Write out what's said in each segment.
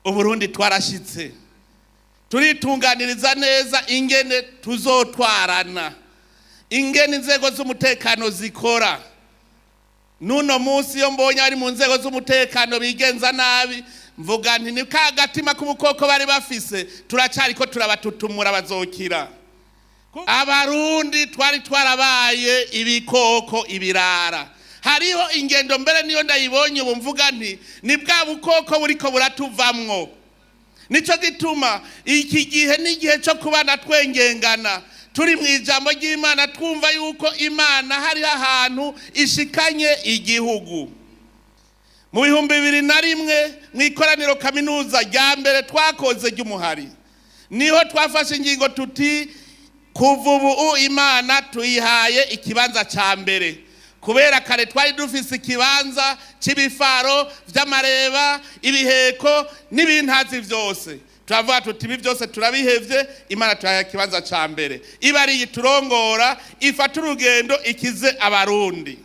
Uburundi twarashitse turitunganiriza neza ingene tuzotwarana, ingene inzego z'umutekano zikora. Nuno munsi iyo mbonye ari mu nzego z'umutekano bigenza nabi, mvuga nti ni ka gatima k'ubukoko bari bafise, turacariko turabatutumura bazokira. Abarundi twari twarabaye ibikoko ibirara. Hariho ingendo mbere niyo ndayibonye ubu mvuga nti ni bwa bukoko buriko buratuvamwo. Nico gituma iki gihe ni igihe cyo kubana twengengana, turi mu ijambo ry'Imana, twumva yuko Imana hari ahantu ishikanye igihugu. Mu 2001 mu ikoraniro kaminuza rya mbere twakoze ry'umuhari, niho twafashe ingingo tuti kuva ubu Imana tuyihaye ikibanza ca mbere. Kubera kare twari dufise ikibanza c'ibifaro vy'amareba, ibiheko n'ibintazi vyose. Turavuga tuti ibi byose turabihevye, Imana tuyihaye ikibanza ca mbere, iba ari iturongora, ifata urugendo ikize Abarundi.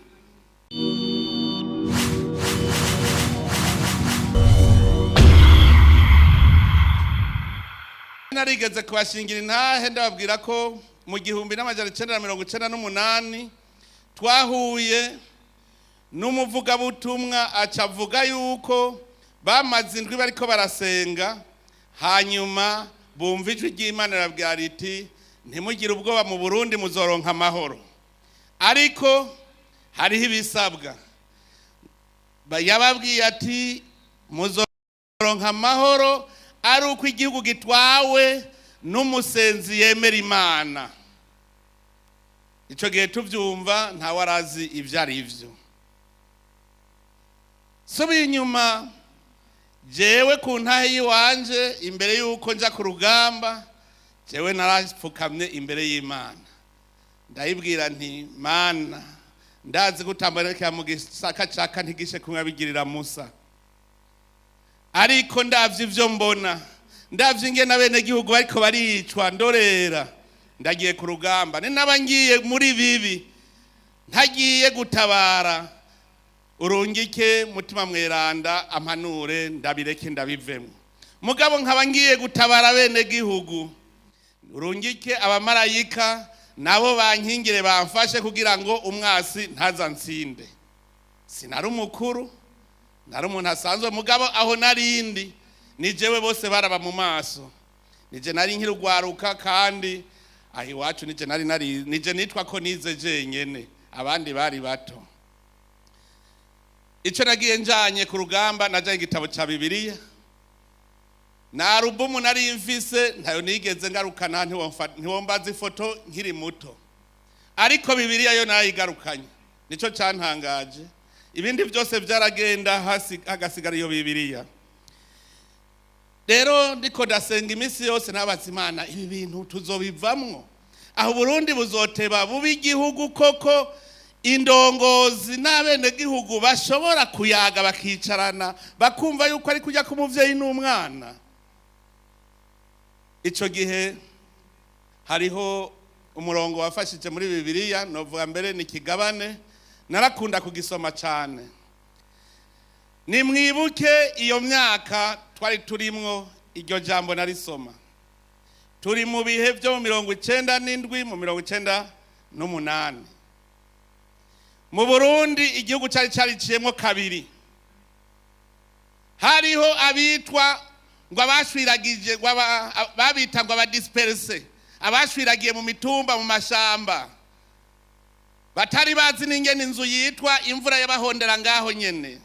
Narigeze kubashingira intahe ndababwira ko mu 1998 twahuye n'umuvugabutumwa acavuga yuko bamaze indwi bariko barasenga, hanyuma bumva ijwi ry'Imana rirabwira riti ntimugire ubwoba, mu Burundi muzoronka amahoro, ariko hariho ibisabwa. Yababwiye ati muzoronka amahoro ari uko igihugu gitwawe n'umusenzi yemera Imana. Ico gihe tuvyumva ntawe arazi ivyo ari vyo. Subiye inyuma jewe ku ntahe yiwanje, imbere yuko nja ku rugamba, jewe narapfukamye imbere y'Imana, ndayibwira nti Mana, ndazi gutambarekera mu gisaka caka ntigishe kumwe abigirira Musa, ariko ndavye ivyo mbona, ndavye ingene abenegihugu bariko baricwa ndorera, ndagiye ku rugamba, ni naba ngiye muri bibi ntagiye gutabara, urungike mutima mweranda ampanure ndabireke ndabivemo. Mugabo nkaba ngiye gutabara abenegihugu, urungike abamarayika nabo bankingire bamfashe kugira ngo umwasi ntazansinde. Sinari umukuru, nari umuntu asanzwe, mugabo aho narindi ni jewe bose baraba mu maso, nije nari nkirugwaruka, kandi aho iwacu nije nari nari nije nitwa ko nize jenyene, abandi bari bato. Ico nagiye njanye ku rugamba, najanye igitabo ca Bibiliya na alubumu nari mfise, ntayo nigeze ngarukana, ntiwombaza ifoto nkiri muto, ariko Bibiliya yo nayigarukanye, nico cantangaje. Ibindi byose vyaragenda hagasigara iyo Bibiliya. Rero ndiko ndasenga iminsi yose nabaza Imana, ibi bintu tuzobivamwo, aho Burundi buzoteba buba igihugu koko indongozi n'abenegihugu bashobora kuyaga bakicarana bakumva yuko ari kujya k'umuvyeyi n'umwana. Ico gihe hariho umurongo wafashije muri Bibiliya, novuga mbere ni kigabane, narakunda kugisoma cyane. Nimwibuke iyo myaka twari turimwo, iryo jambo narisoma turi mu bihe byo mu 97, mu 98. Mu Burundi igihugu cari cariciyemwo kabiri. Hariho abitwa ngo abashwiragije, babita ngo abadisperse, abashwiragiye mu mitumba, mu mashamba, batari bazi n'ingene inzu yitwa, imvura yabahondera ngaho nyene.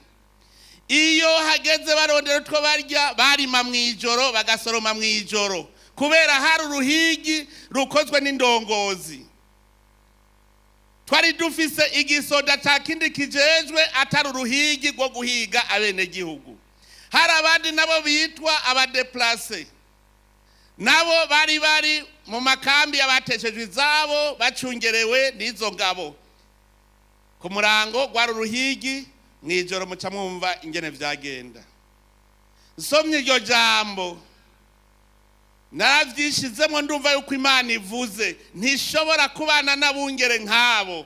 Iyo hageze barondera utwo barya, barima mw'ijoro bagasoroma mw'ijoro, kubera hari uruhigi rukozwe n'indongozi. Twari dufise igisoda ca kindi kijejwe atari uruhigi rwo guhiga abenegihugu. Hari abandi nabo bitwa abadeplace, nabo bari bari mu makambi y'abateshejwe izabo, bacungerewe n'izo ngabo. Ku murango rwari uruhigi, mw'ijoro muca mwumva ingene vyagenda. Nsomye iryo jambo naravyishizemwo, ndumva yuko Imana ivuze ntishobora kubana n'abungere nk'abo.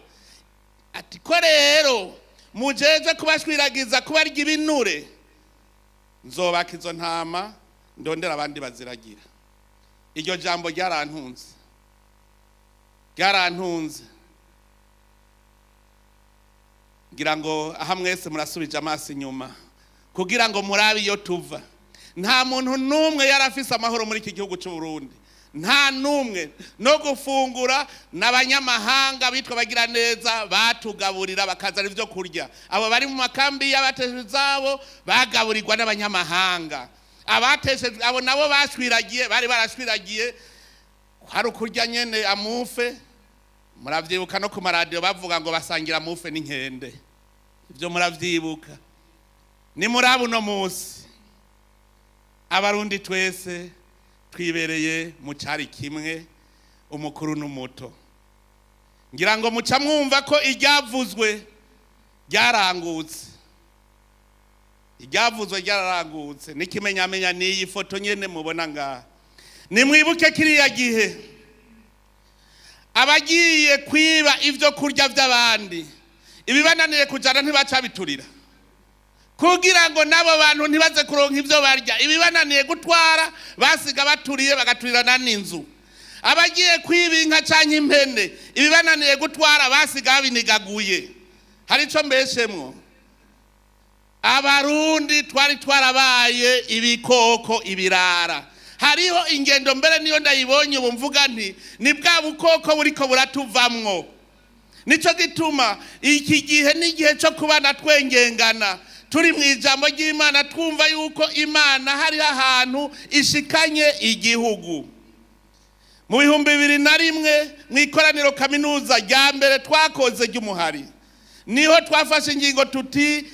Ati ko rero mujeje kubashwiragiza kubarya ibinure. Nzobaka izo ntama, ndondera abandi baziragira. Iryo jambo ryarantunze, ryarantunze. Ngira ngo aha mwese murasubije amaso inyuma kugira ngo murabe iyo tuva. Nta muntu n'umwe yari afise amahoro muri iki gihugu cy'u Burundi, nta n'umwe. No gufungura n'abanyamahanga bitwa bagira neza batugaburira, bakazana ibyo kurya. Abo bari mu makambi y'abateshejwe izabo bagaburirwa n'abanyamahanga. Abateshejwe abo nabo bashwiragiye, bari barashwiragiye, hari ukurya nyene amufe. Muravyibuka no ku maradiyo bavuga ngo basangira amufe n'inkende, ibyo muravyibuka. Ni murabo uno munsi Abarundi twese twibereye mu cari kimwe, umukuru n'umuto. Ngira ngo muca mwumva ko iryavuzwe ryarangutse, iryavuzwe ryararangutse. N'ikimenyamenya n'iyi foto nyene mubona ngaha. Nimwibuke kiriya gihe abagiye kwiba ivyo kurya vy'abandi, ibibananiye kujana ntibacabiturira, kugira ngo n'abo bantu ntibaze kuronka ivyo barya. Ibibananiye gutwara basiga baturiye, bagaturirana n'inzu. Abagiye kwiba inka canke impene, ibibananiye gutwara basiga babinigaguye. Hari ico mbeshemwo? Abarundi twari twarabaye ibikoko, ibirara. Hariho ingendo mbere niyo ndayibonye ubu mvuga nti ni bwa bukoko buriko buratuvamwo. Nico gituma iki gihe n'igihe cyo kubana twengengana, turi mu ijambo ry'Imana, twumva yuko Imana hariho ahantu ishikanye igihugu. Mu 2001, mu ikoraniro kaminuza rya mbere twakoze ry'umuhari, niho twafashe ingingo tuti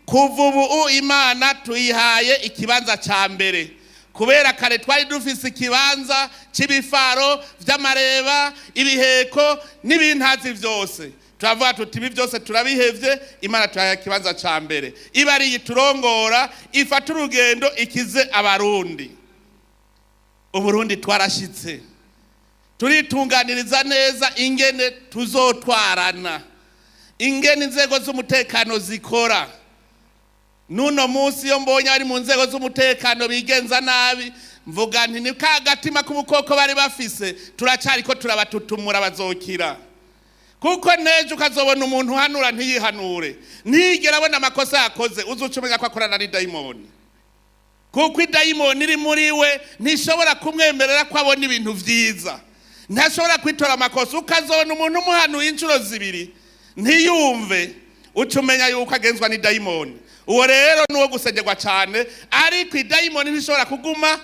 kuva ubu Imana tuyihaye ikibanza cya mbere. Kubera kare twari dufise ikibanza c'ibifaro vy'amareba, ibiheko n'ibintazi vyose, turavuga tuti ibi byose turabihevye, Imana tuyihaye ikibanza ca mbere, iba ari iturongora, ifata urugendo ikize Abarundi. Uburundi twarashitse, turitunganiriza neza ingene tuzotwarana, ingene inzego z'umutekano zikora. Nuno munsi iyo mbonye ari mu nzego z'umutekano bigenza nabi, mvuga nti ni ka gatima k'ubukoko bari bafise, turacariko turabatutumura, bazokira. Kuko nejo ukazobona umuntu uhanura ntiyihanure, ntiyigera abona amakosa yakoze, uzuca umenya ko akorana n'idayimoni. Kuko idayimoni iri muri we ntishobora kumwemerera ko abona ibintu vyiza, ntashobora kwitora amakosa. Ukazobona umuntu umuhanuye inshuro zibiri ntiyumve, uca umenya yuko agenzwa n'idayimoni. Uwo rero ni uwo gusengerwa cyane, ariko idayimoni ntishobora kuguma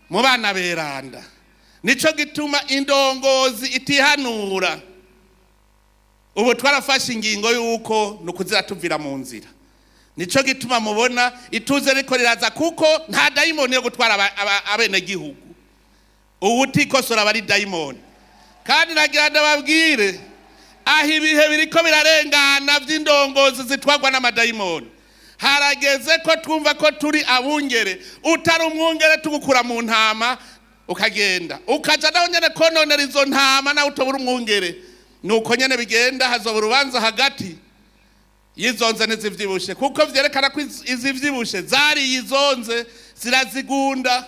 mu bana beranda. Nico gituma indongozi itihanura. Ubu twarafashe ingingo yuko ni ukuzira tuvira mu nzira. Nico gituma mubona ituze riko riraza, kuko nta dayimoni yo gutwara abenegihugu. Ubu utikosora aba ari dayimoni. Kandi nagira ndababwire, aho ibihe biriko birarengana vy'indongozi zitwarwa n'amadayimoni, harageze ko twumva ko turi abungere. Utari umwungere tugukura mu ntama ukagenda ukaja naho nyene kononera izo ntama, nawe utobura umwungere. Nuko nyene bigenda, hazoba urubanza hagati y'izonze n'izivyibushe, kuko vyerekana ko izivyibushe zariye izonze zirazigunda.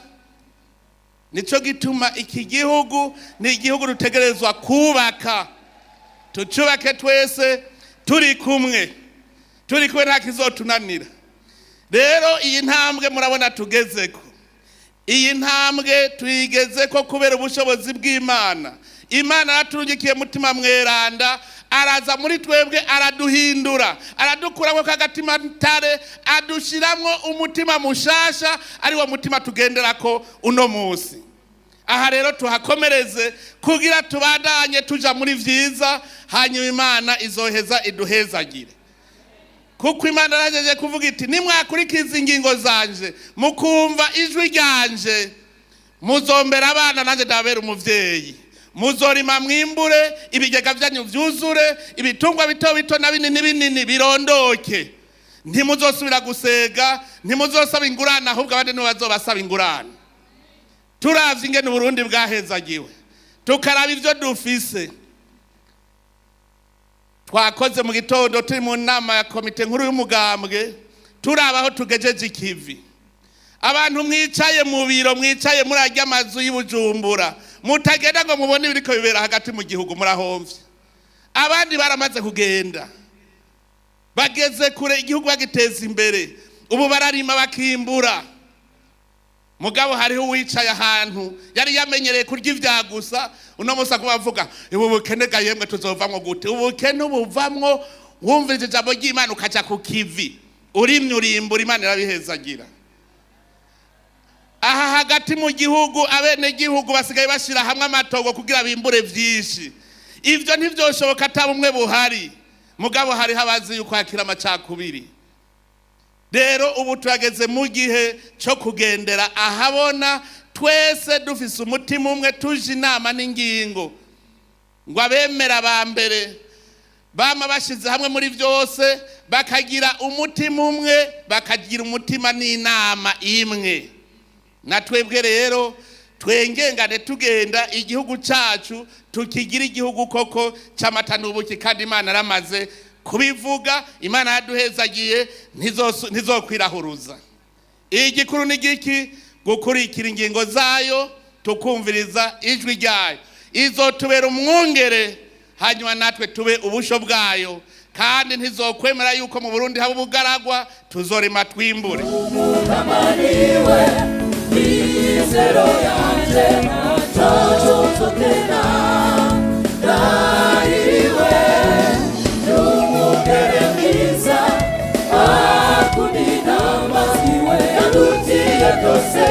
Nico gituma iki gihugu ni igihugu dutegerezwa kubaka, tucubake twese turi kumwe, turi kumwe nta kizotunanira. Rero iyi ntambwe murabona tugezeko, iyi ntambwe tuyigezeko kubera ubushobozi bw'Imana. Imana yaraturungikiye Mutima Mweranda, araza muri twebwe, araduhindura, aradukuramo kagatima ntare, adushiramwo umutima mushasha, ari wo mutima tugenderako uno munsi. Aha rero tuhakomereze kugira tubandanye tuja muri vyiza, hanyuma Imana izoheza iduhezagire. Kuko Imana yaragejeje kuvuga iti nimwakurikiza ingingo zanje, mukumva ijwi ryanje, muzombera abana nanjye ndabera umuvyeyi, muzorima mwimbure, ibigega vyanyu vyuzure, ibitungwa bito bito na binini binini birondoke. Ntimuzosubira gusega, ntimuzosaba ingurane, ahubwo abandi nibo bazobasaba ingurane. Turavye ingene Uburundi bwahezagiwe, tukaraba ivyo dufise. Twakoze mu gitondo turi mu nama ya komite nkuru y'umugambwe, turaba aho tugejeje ikivi. Abantu mwicaye mu biro, mwicaye muri arya mazu y'Ibujumbura, mutagenda ngo mubone ibiriko bibera hagati mu gihugu, murahomvye. Abandi baramaze kugenda, bageze kure, igihugu bagiteza imbere, ubu bararima bakimbura. Mugabo hariho uwicaye ahantu yari yamenyereye kurya ivya gusa, uno munsi aguma avuga ubu bukene ga yemwe tuzovamwo gute? Ubukene ubuvamwo wumvise ijambo ry'Imana ukaja ku kivi, urimye urimbura, Imana irabihezagira. Aha hagati mu gihugu abenegihugu basigaye bashira hamwe amatogo kugira bimbure vyinshi. Ivyo ntivyoshoboka ata bumwe buhari. Mugabo hariho abazi yuko hakiri amacakubiri. Rero ubu turageze mu gihe cyo kugendera ahabona, twese dufise umutima umwe, tuje inama n'ingingo, ngo abemera ba mbere bama bashize hamwe muri byose, bakagira umutima umwe, bakagira umutima n'inama imwe. Na twebwe rero twengengane tugenda, igihugu cacu tukigira igihugu koko c'amata n'ubuki. Kandi Imana yaramaze kubivuga, Imana yaduhezagiye, ntizokwirahuruza. Igikuru ni giki? Gukurikira ingingo zayo, tukumviriza ijwi ryayo. Izotubera umwungere, hanyuma natwe tube ubusho bwayo. Kandi ntizokwemera yuko mu Burundi haba ubugaragwa, tuzorima twimbure. Amaniwe mizero yanje ntacyo ndahiriwe n'umugere mwiza akunda inama ziwe yadutiye byose.